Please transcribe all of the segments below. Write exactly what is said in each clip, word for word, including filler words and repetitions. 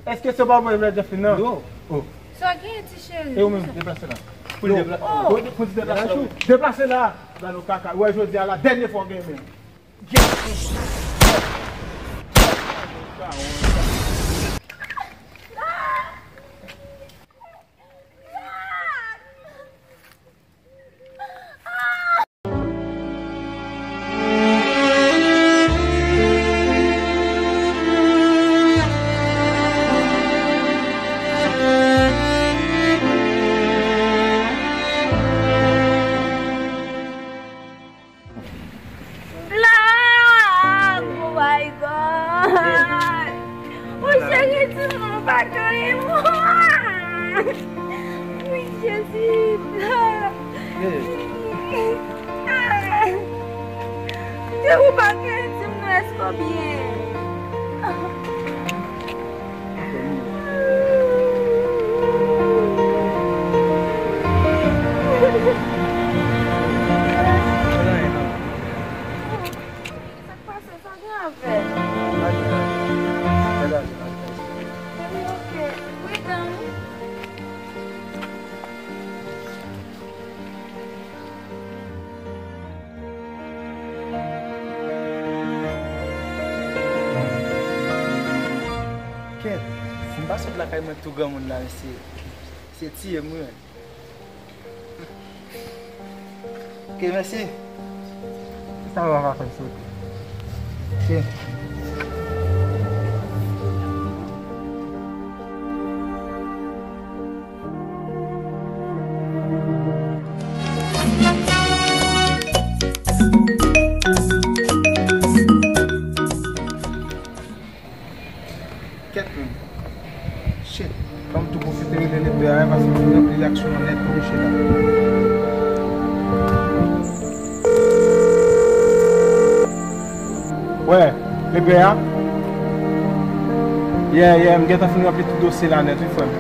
Èske se pa mwen menm Jeffrey nan? Yo. Oh. Sa w genyen, ti cheri? E ou menm, deplase la. Pou l deplase. Oh. Pou l deplase la. Deplase la. Gade w kaka. Ou wè jodi a la, dènye fwa w genyen menm. Black! Oh my God! Mon cheri, di m non, pa gen anyen. Wi, Jezi! Black! Ah! Di ou pa gen, di m non, èske w byen? Sa k pase? Sa gen avè l? Wi, ok. Pridan. Kèt, si m pa sot lakay mwen tou granmoun la, mesye, se tiye m wi, menn. Ok, mèsi. Kisa w ap fè soti? Ok. Kèt menm. Shit. Fò m tou pwofite rele lepè a, paske m fin ranpli aksyon an nèt pou misye la. Wè, lepè a? Yeah, yeah, m gentan fin ranpli tout dosye la nèt, wi, frè m.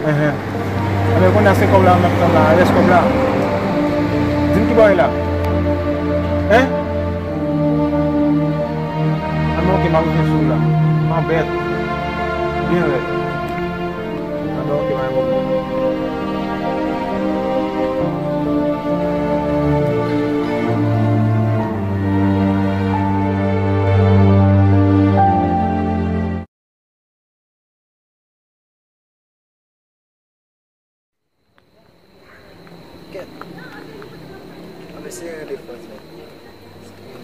Enhen. Enben, kounye a se kòb la m ap tann la, rès kòb la. Di m ki bò w ye la. Hein? Enben, ok, m ap rete sou w la. M anbèt. Byen rèd. Enben, ok, m a reponn. Kèt. An eseye rele Frans, men.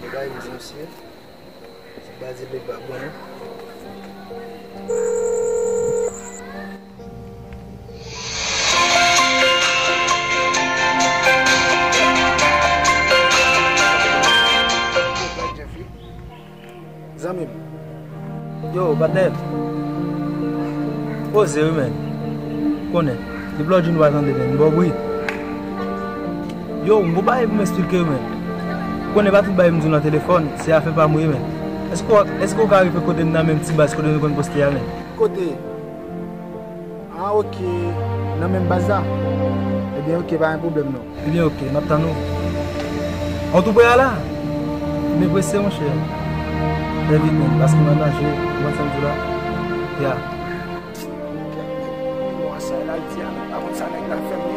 Li bay m di misye. Se pa di li pa bon, non. Jeffrey. Zanmi m. Yo, patnè. Poze wi, men. Konnen. Depi lòt jou nou pa tande, men. M ba w bri. Yo, m gon bagay pou m eksplike w, men. Konnen pa tout bagay m di w nan telefòn, se afè pa m wi, men. Èske w, èske w ka rive kote m nan menm ti baz kote nou konn poste a, men? Kote? Ah, ok. Nan menm baz la? Ebyen, ok, pa gen pwoblèm, non. Ebyen, ok, m ap tann ou. An tou pre a la? M prese, monchè. Fè vit, menm, paske m an danje, ou konn sa m di w la? Ya. Mwa sa, l al di a, men pa konn sa nèg la fè m, menm.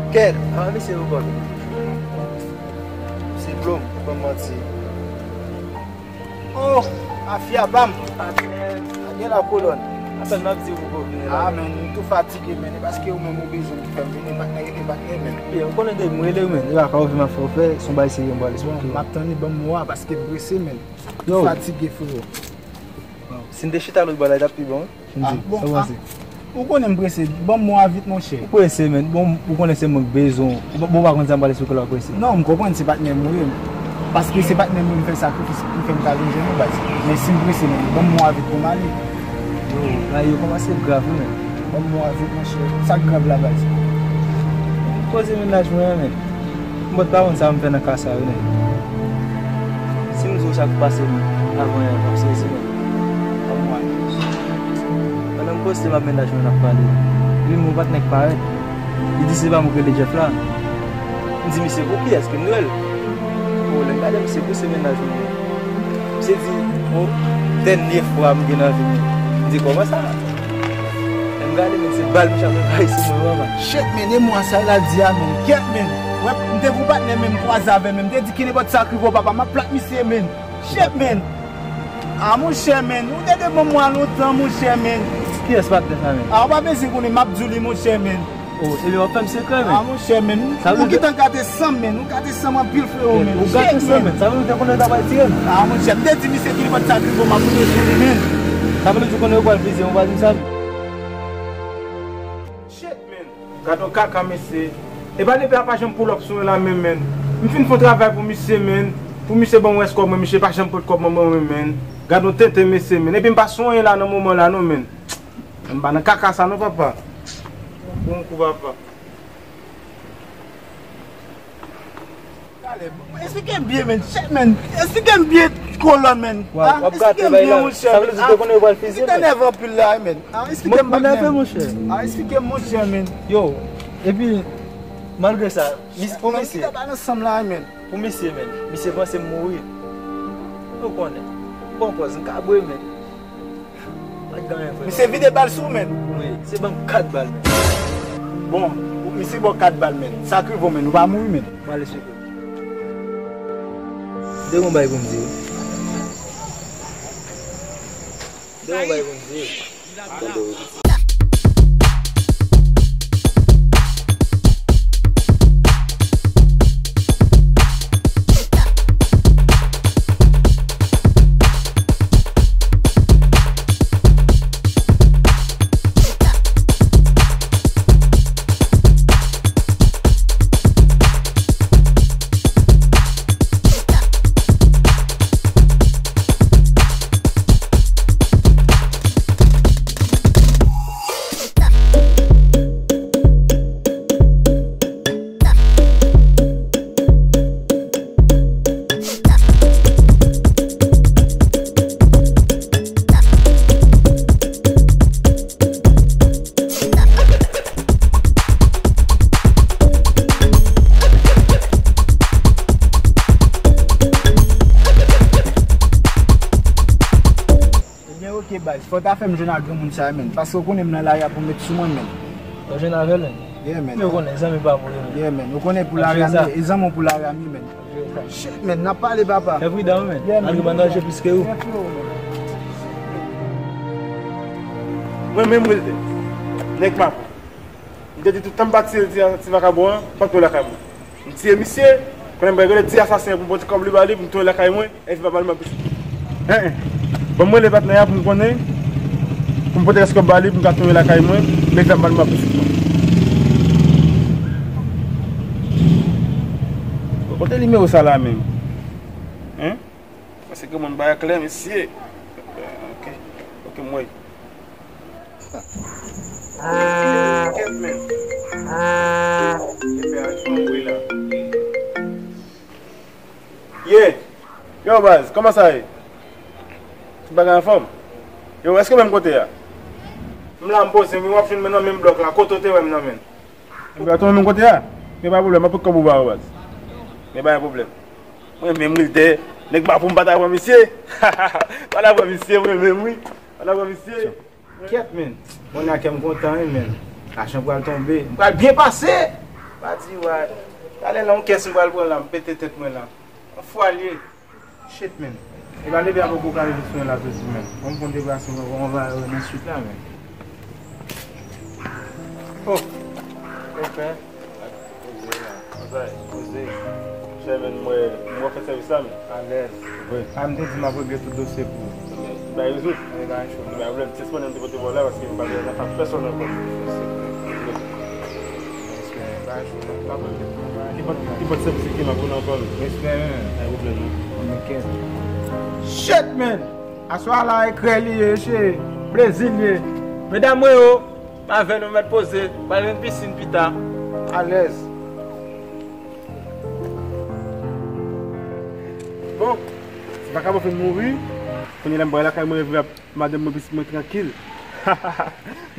Kèt, a, misye ou kòb. Se blòm, ou pa manti. Oh, mafya pa m. Atè. Atè la kolòn. Apèn m ap di ou pou vini la. Ah, men, m tou fatige, men. E paske ou menm ou bezwen pou fè m vini, patnè, rete patnè, men. Yo, ou konnen depi m rele ou, men. E pa ka ou vin m ap fè ou fè, se yon bagay serye m pral eksplike w. Bon, m ap tann li, ban m mwa, paske m prese, men. Yo. Fatige, frero. Si n te chita lòt bò la, li t ap pi bon, wi. Ah, bon, sa w panse? Ah, ou konnen m prese, ban m mwa vit, monchè. Ou prese, men. Bon, ou konnen se mwen k bezwen w. Ou pa, bon, ou pa konn sa m pral eksplike w la, ou prese. Non, m konprann se patnè m ou ye. Paske se patnè m ou ye, m fè sakrifis pou fè m ka vin jwenn ou, baz. Men si m prese, men, ban m mwa vit pou m ale. Yo, bagay yo kòmanse grav, wi, men. Ban m mwa vit, monchè. Sa k grav la, baz? Koze mennaj mwen an, men. M pa t pa konn sa m fè nan ka sa yo, men. Si m di w sa k pase m avan yè, w ap sezi, men. Ban m mwa. Pandan m poste m ap mennaj mwen ap pale. Li, mon patnè k parèt. Li di se pa mwen k rele Jeff la. M di misye pou kiyès ke m rele? O, lè m gade misye pou se mennaj mwen. Misye di, o, dènye fwa m gen nan vi m. M di kòman sa? Lè m gade men se bal misye ap anvayi sou mwen, papa. Shit, men, e mwen sa l ap di a, men. Kèt, men. Wè, m te pou patnè, men m kwaze avè, men m te di ki nenpòt sa k rive w, papa, m ap plat misye, men. Shit, men. A, monchè, men. Ou te devan mwen lontan, monchè, men. Kiyès patnè sa, men? A, ou pa bezwen konnen, m ap di w li, monchè, men. O, ebyen w ap fè m sekrè, men. A, monchè, men. Ou gentan gate san m, men. Ou gate san m anpil, frewo, men. Ou gate san m, men. Sa vle di w te konnen w ta pral tire m? A, monchè, m te di misye ki nenpòt sa k rive w, m ap tonbe sou li, men. Sa vle di w konnen yo pral fiziye m, ou pa di m sa, men. Shit, men. Gad yon kaka, mesye. E pa depi a pa janm pull up sou mwen la menm, men. M fin fè yon travay pou misye, men. Pou misye ban mwen rès kòb mwen, misye pa janm pot kòb mwen ban mwen, men. Gad yon tenten, mesye, men. Epi m pa sou anyen la nan moman la, non, men. M pa nan kaka sa, non, papa. Bon kou, papa. Gade, eksplike m byen, men. Shit, men. Eksplike m byen, kolòn, men. W ap gate bay la. Sa vle di w te konnen yo pral fiziye m, men. Ou nève anpil la, men. A, eksplike m, patnè. A, eksplike m, monchè, men. Yo, epi, malgre sa, pou misye, pou misye, men. Misye panse m mouri. Ou konnen. Bon pòz, m ka bwè, men. Pa gen anyen, frè. Misye vide bal sou ou, men. Wi, se ban m kat bal, men. Bon, misye ba w kat bal, men. Sa k rive w, men. Ou pa mouri, men. M ale sou kò. De bon bay pou m di. De bon bay pou m di. Ebyen, oke, baz. Fò w ta fè m jwenn ak granmoun sa a, men. Paske w konnen m nan lari a pou m met sou mwen, men. Ou jwenn avè l, men? Yeah, men. Men ou konnen, zanmi pa pou li, men. Yeah, men. Ou konnen pou lari a, men. E zanmi w pou lari a, men. Shit, men. N ap pale, papa. Fè pridan, men. Yeah, men. Malgre m an danje plis ke ou. Mwen menm, mwen te. Nèg pa pou. M te di tout tan m pa tiye ti, ti vakabon an, pa t lakay mwen. M tiye misye, konnen m pral rele ti asasen an pou m pote kòb li ba li, pou m tounen lakay mwen, epi pa ba l m ap pitit. Hein, hein. Ban m rele patnè a pou m konnen, pou m pote rès kòb ba li, pou m ka tounen lakay mwen, men fè m ba l m ap pitit mwen. Kote nimewo sa la menm? Hein? Paske granmoun bay klè, mesye. Ok. Ok, m wè. Kèt, men. Epi a jwenn wi la. Ye. Yo, baz, kòman sa ye? Tout bagay anfòm? Yo, èske w menm kote a? M la, m poze, men w ap jwenn mwen nan menm blòk la. Kote w te wè m nan, men? Ebyen, w tonbe menm kote a? Men pa pwoblèm, m ap pot kòb ou ba ou, baz. Men pa gen pwoblèm. Mwen menm, Wilder, nèg pa pou m pa ta pran misye. Pa ta pran misye, mwen menm, wi. Pa ta pran misye. Kèt, men. Kounye a kè m kontan, wi, men. Lajan pral tonbe. M pral byen pase. Pa di, wa. Talè la, yon kès m pral pran la, m pete tèt mwen la. Yon fwa l ye. Shit, men. E pa leve a poko ka rive sou mwen la toujou, men. Bon, m konn deplase, mwen, mwen va nan swit la, men. Oh. Konpè. Poze la. Konsa, poze. Chè, men, mwen, mwen fè sèvis la, men. Alèz. Wi. A, m te di m ap regle tout dosye pou ou. Bay rezoud. Bay cho, non. Bay pwoblèm. Se sipòte m te pote ba w la, paske m pa vle nan fas pèsonn ankò. Respè, bay cho, non. Pa pwoblèm. Ki pòt, ki pòt sèvis ki m ap konnen ankò, men. Respè, men. Bay pwoblèm, non. Shit, man! Aswè a la, e krèy li ye, se plezi l ye. Medam mwen yo, pa vè nou mèt poze, pral jwenn pisin pita. Alèz. Bon, se pa ka mwen fin mouri. Kounye a la m pral lakay mwen, epi ap madanm mwen, pitit mwen trankil.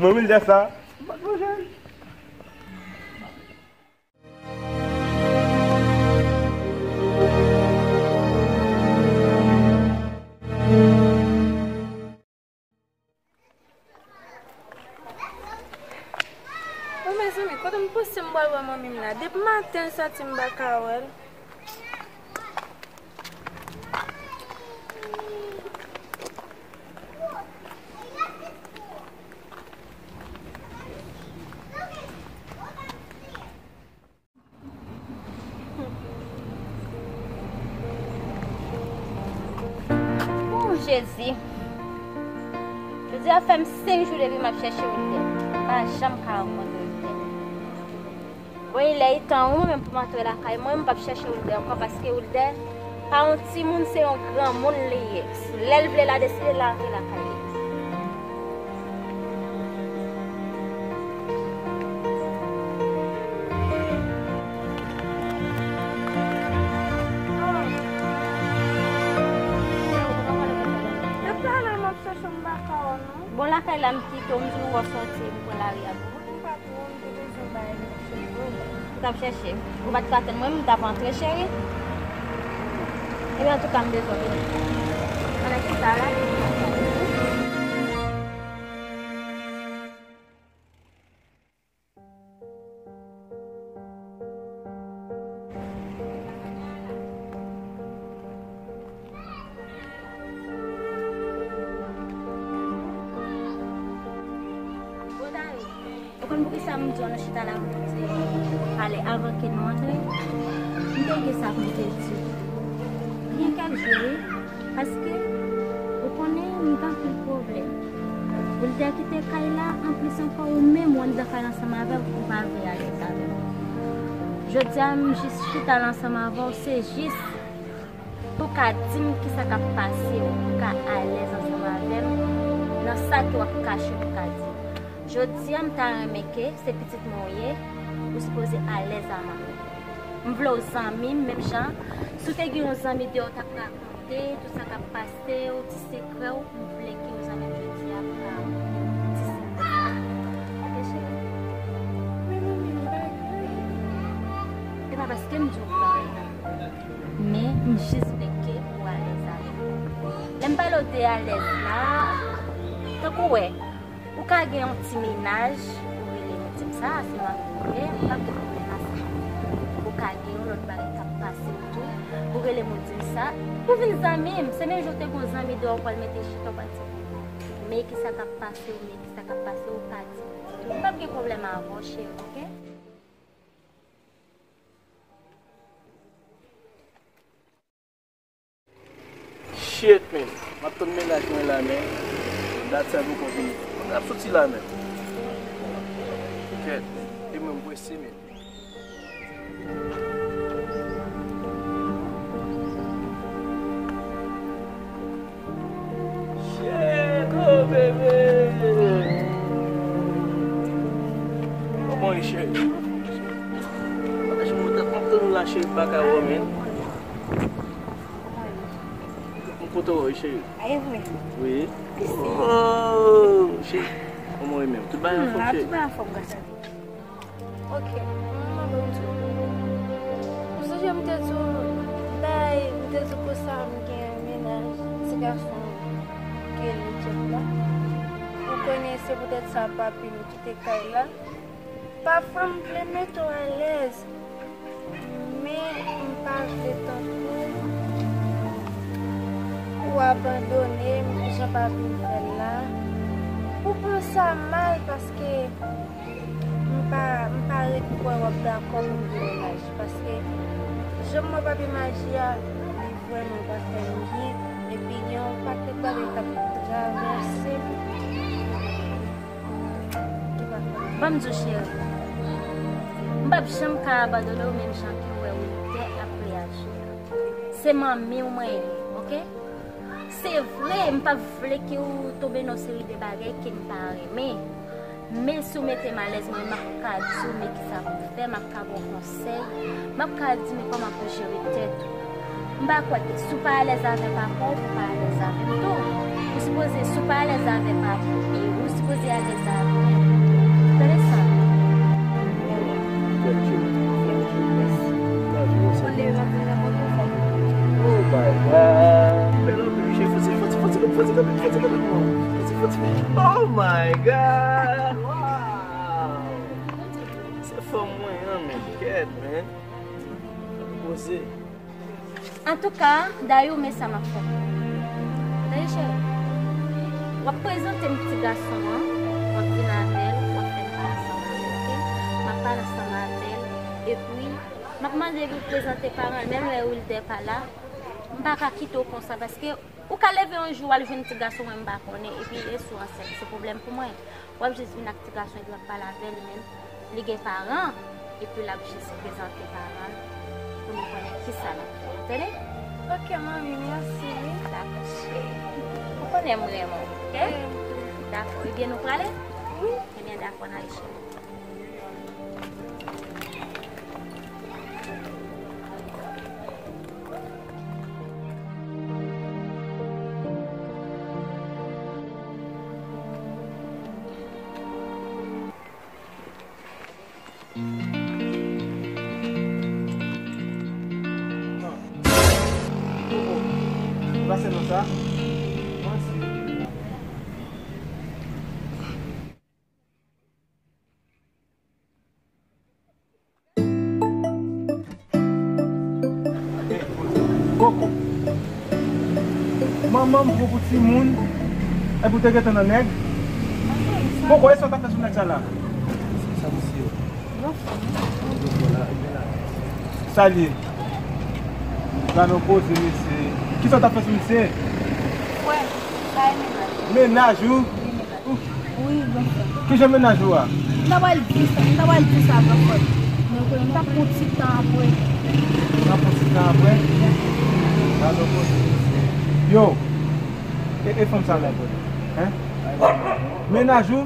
Mwen Wilder sa. M pa t manje. Pouse m pral wè manmi m la. Depi maten, m santi m pa ka wè l. O Jezi! Jodi a fè m senk jou depi m ap chèche Wilder. M pa janm ka rankontre Wilder. Bon, lè li tan wi, mwen menm pou m antre lakay mwen, m p ap chèche Wilder ankò, paske Wilder pa yon timoun, se yon granmoun li ye. Lè l vle l a deside, l a antre lakay li. Depi talè m ap chèche w, m pa ka wè w non. Bon, lakay la m kite w, m di w wè w sòti, m pran lari a pou ou. M pa tro, m te bezwen bay m cheve w. Ou t ap chèche? Ou pa t ka tann mwen, m t ap antre, cheri. Ebyen, antouka, m bezwen w vini. Pandan chita la, Ou konn poukisa m di w nou chita la pou nou te pale avan ke nou antre? M te gen sa pou m te di w. Gen kèk jou, wi. Paske, ou konnen, m gen anpil pwoblèm. Wilder kite kay la, anplis ankò, ou menm, ou anndan kay la ansanm avè l, ou pa vle alèz avè l. Jodi a, m jis chita la ansanm avè w, se jis pou w ka di m kisa k ap pase, ou ka alèz ansanm avè m nan sa ke w ap kache pou w ka di m. Jodi a, m ta renmen ke se pitit mwen ou ye, ou sipoze alèz a manman. M vle w zanmi m, menm jan, si w te gen yon zanmi deyò w t ap rakonte tout sa k ap pase w, ti sekrè w, m vle ke w zanmi m jodi a pou ka di sa. Ok, cheri? Men manmi, m pa gen anyen. E pa paske m di w pa gen anyen. Men m jis vle ke ou alèz avè m. Lè m pale w de alèz la, tankou w wè, ou ka gen yon ti mennaj, ou rele m, ou di m sa, se manmi m ye, m p ap gen pwoblèm a sa. Ou ka gen yon lòt bagay k ap pase w tou, ou rele m, ou di m sa, ou vin zanmi m. Se menm jan w te gen yon zanmi deyò, ou pral mete chita, ou pral di, men kisa k ap pase w, men kisa k ap pase w, ou ka di m. M p ap gen pwoblèm avè w, cheri, ok? Shit, man. M ap tann mennaj mwen la, man. Dat sa poko vini. Mwen ap soti la, man. Kèt, man. E mwen, m prese, man. Shit, oh, baby. Kòman e, cheri? Mwen ta jwenn ou, mwen ta konprann ou la, cheri, m pa ka wè w, man. M kontan wè w, cheri. A, e vre? Wi. Mèsi. Oh, cheri. Kòman w ye menm? Tout bagay anfòm, cheri? Hmm, tout bagay anfòm, gras a Dye. Ok, m ap di w. Ou sonje m te di w, bay, m te di w konsa m gen mennaj, ti gason ke li djòb la. Ou konnen se poutèt sa papi m kite kay la. Pafwa m vle mete w alèz, men m pa vle tankou ou abandone m jan papi m fè l la. Ou pran sa mal paske m pa, m pa ret kwè w ap dakò pou m gen mennaj. Paske jan m wè papi m aji a, li vrèman pa fè m byen. Epi gen yon pakèt bagay k ap travèse m. Ban m di w, cheri, m p ap janm ka abandone w menm jan ke w wè Wilder ap reyaji a. Se manmi w mwen ye, ok? Se vre, m p ap vle ke w tonbe nan yon seri de bagay ke m pa renmen. Men si w mete m alèz, mwen, m ap ka di w men kisa pou w fè, m ap ka ba w konsèy, m ap ka di men kòman pou w jere tèt ou. M pa kwè ke si w pa alèz avè papa w, ou pa alèz avè m tou. Ou sipoze, si w pa alèz avè papa w, ou sipoze alèz avè m. Tande sa. Oh my God. Oh my God. Wow. Fanm mwen an, men kèt, men. Poze. Antouka, Dayou, men sa m ap fè. Tande, cheri. W ap prezante m ti gason an, w ap vin avè l, w ap fè n pale ansanm avè l, oke? M ap pale ansanm avè l, epi, m ap mande pou l prezante paran l, menm lè Wilder pa la, m pa ka kite w konsa, paske ou ka leve yon jou, w al jwenn ti gason mwen m pa konnen, epi e sou ansent, se pwoblèm pou mwen. W ap jis vin ak ti gason epi w ap pale avè l, li menm, li gen paran, epi l ap jis prezante paran l pou nou konnen kisa n ap fè. Tande? Ok, manmi, mèsi, wi. Dakò, cheri. Ou konnen m renmen w, ok? Dakò, ebyen nou prale? Wi. Ebyen, dakò, n ale, cheri. Pase nan sa. Koko. Manman m pran pou timoun, epi w te gentan nan nèg. Koko, e sa w t ap fè sou nèg sa la? Sa misye. Sa l ye? Gade yon koze, mesye. Kisa w t ap fè sou misye? Frè, sa e mennaj. Mennaj ou? Wi, mennaj. Wi, bon frè. Kijan mennaj ou a? M ta pral di sa, m ta pral di sa, bon frè. Men ou konnen m t ap pran ti tan apre. M t ap pran ti tan apre? Gade yon koze, mesye. Yo, e, e fanm sa menm? Hein? Mennaj ou?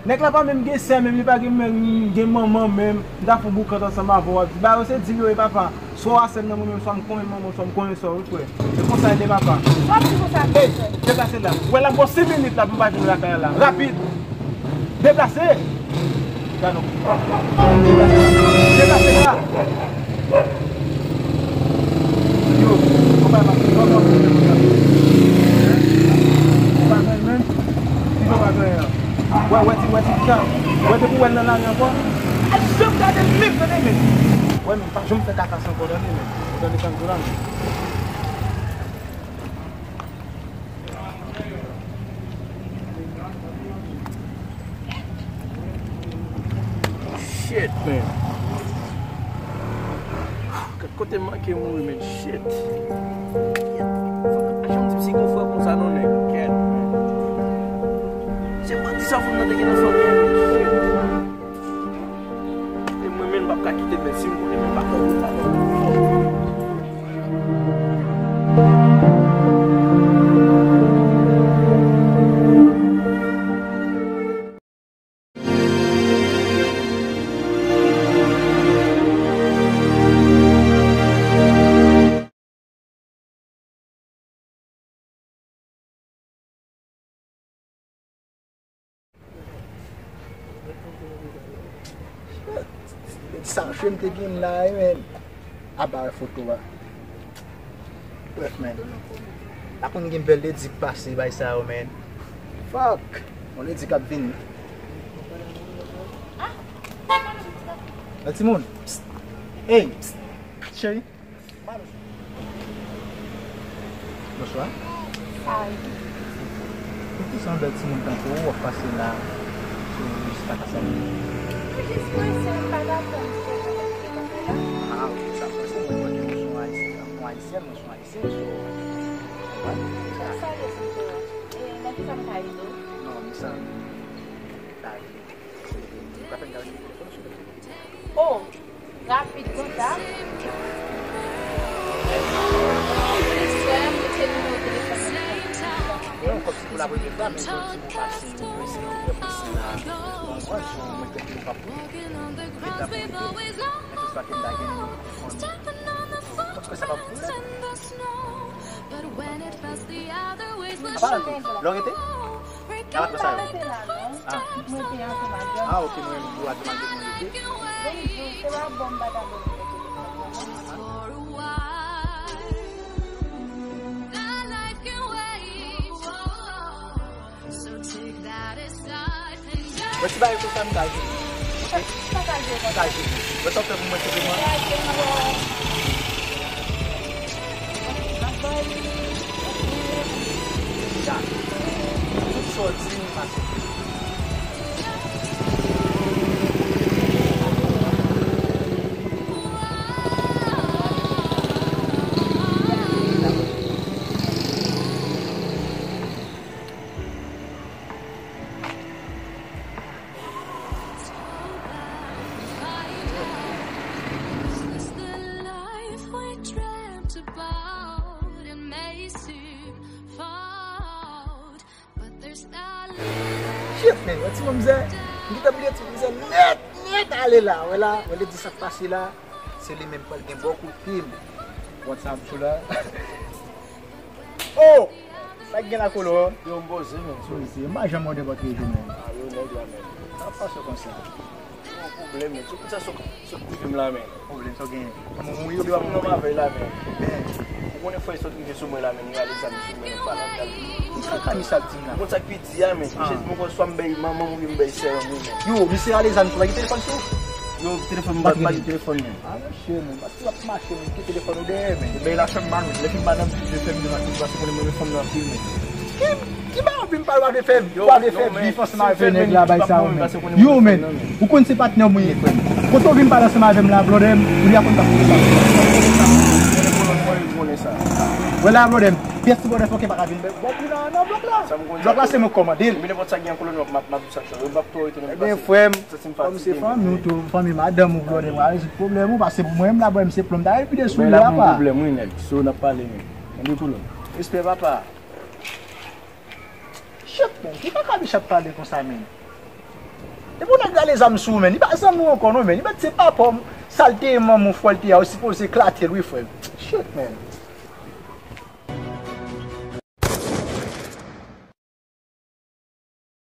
Nèg la pa menm gen sè, menm li pa gen, menm gen manman menm. M ta fè yon boukant ansanm avè w, w ap di, "Ba yo se di yo ye papa. Swa w a sèn nan mwen menm, swa m konnen manman w, swa m konnen sè w, wi frè." Se konsa l ye papa. W ap di konsa, ey, deplase la. Ou wè l ap gen yon senk minit la pou m pa jwenn lakay la. Rapid. Deplase. Gade non. Deplase la. Deplase la. Yo, konpay pa, konpay pa, konpay pa. Konpay pa, men. Ki konpay pa, men? Wè, wè, ti, wè, ti, sa. Wè, te pou wè l nan lari ankò. Al janm gade l, men, tande, men. Wè, men, pa janm fè kaka san kòdone, men. Kòdone san gwo la, men. Shit, man. Kote m manke mouri, man. Shit. Ajan m di m si gon frè konsa non, nèg. Kèt, man. Se bandi sa fout nan te gen nan fanmi an, man. Shit. E mwen menm, m p ap ka kite, men si m konnen, men m pa konn, m pa konn. Sa chen te gen la, men. Apa foto a. Bref, man. Pa konn gen bèl ledi k pase bay sa yo, man. Fuck. Yon ledi k ap vini. Bèl timoun. Psst. Hey, psst. Cheri. Bonswa. Sa va. Poukisa yon bèl timoun tankou ou ap pase la sou jis kaka sa? Mwen jis prese, m pa t atann ke w te kanpe la. Ah, ok, sa prese, mwen kwè ke nou se yon Ayisyen, yon Ayisyèn, nou se yon Ayisyen, so. Sa, sa ye, sou. E, nan kisa m ka ede w? Non, mi sa, m ta vle. Ou ka fè m gade telefòn, silvouplè? Oh, rapid konsa. Frè m, se nimewo telefòn nan. Non, kòm se pou la premye fwa, men jodi mwen pase, mwen se yon frè pou isi la. Bon, mwen, si mwen kwè ke nou p ap fè ta pou mwen, men tout sa ke m ta gen, mwen konn. Paske sa p ap pou lè. Apa, lè w rete? N ap atann sa yo. Ah. Ah, ok, mwen menm, pou atann malgre mwen rete. Mwen ti bagay konsa m ka jwe. Pataje, pataje. Wè sa w fè pou mwen senpleman. Tout sa w di m pase. Shit, man, yon ti manmzè. M gentan bliye ti manmzè nèt, nèt ale la. Wè la, wè li di sa k pase la. Se li menm pral gen bò kout pye m. What's up, Chula? Oh! Sa k gen la, Kolo? Yo, m poze, men. Poze. M pa janm mòde bòt rejou, men. Ah, yo, nèg la, men. Sa pase konsa. Yon pwoblèm, men. Sou konsa, sou, sou prive m la, men. Pwoblèm sa w genyen? Kòman w ye? Ou pa nan mavèy la, men. Men. Ou konnen fwa e sot rive sou mwen la, men, li rale zam sou mwen, pa nan kal. Ki sa Kami sa ap di m la? Ou konn sa k pi di a, men. Misye di m ankò swa m bay manman m oubyen m bay sè m, wi, men. Yo, misye rale zam sou mwen, ki telefòn sou? Yo, telefòn m pa, pa gen telefòn, men. Ah, mesye, men. Ki w ap mache, men, ki telefòn ou dèyè, men? Ebyen, la fè m mal, men. Lè fè m mal, nan de fè m de maten, paske konnen mwen, men fanm nan anpil, men. Ki, ki ba w vin pale w ap fè, w ap fè bif ansanm avè nèg la, bay sa yo, men. Yo, men, ou konn se patnè mwen ye, frè m. Kote w vin pale ansanm avè m la, blòdè m, ou di a konn sa. Wè la, blòdè m, pyès ti blòdè fòkè pa ka vin bò pou nan, nan blòk la. Blòk la, se mwen k kòmande l. Ebyen, frè m, Kòm se fanmi w tou, fanmi madanm ou, blòdè m, a rezoud pwoblèm ou, pase pou mwen m la, bwè m se plonm ta vide sou li a, pa. Pwoblèm, wi, nèg. So, n ap pale, men. Ann di tou lòt. Respè, papa. Shit, men, ki kaka Mich ap pale konsa, men? Depi yon nèg rale zam sou ou, men, li pa zanmi w ankò, non, men. Li mèt se papa w, sa l te ye, manman w, fwa l te ye a, ou sipoze klate l, wi, frè m. Shit, men.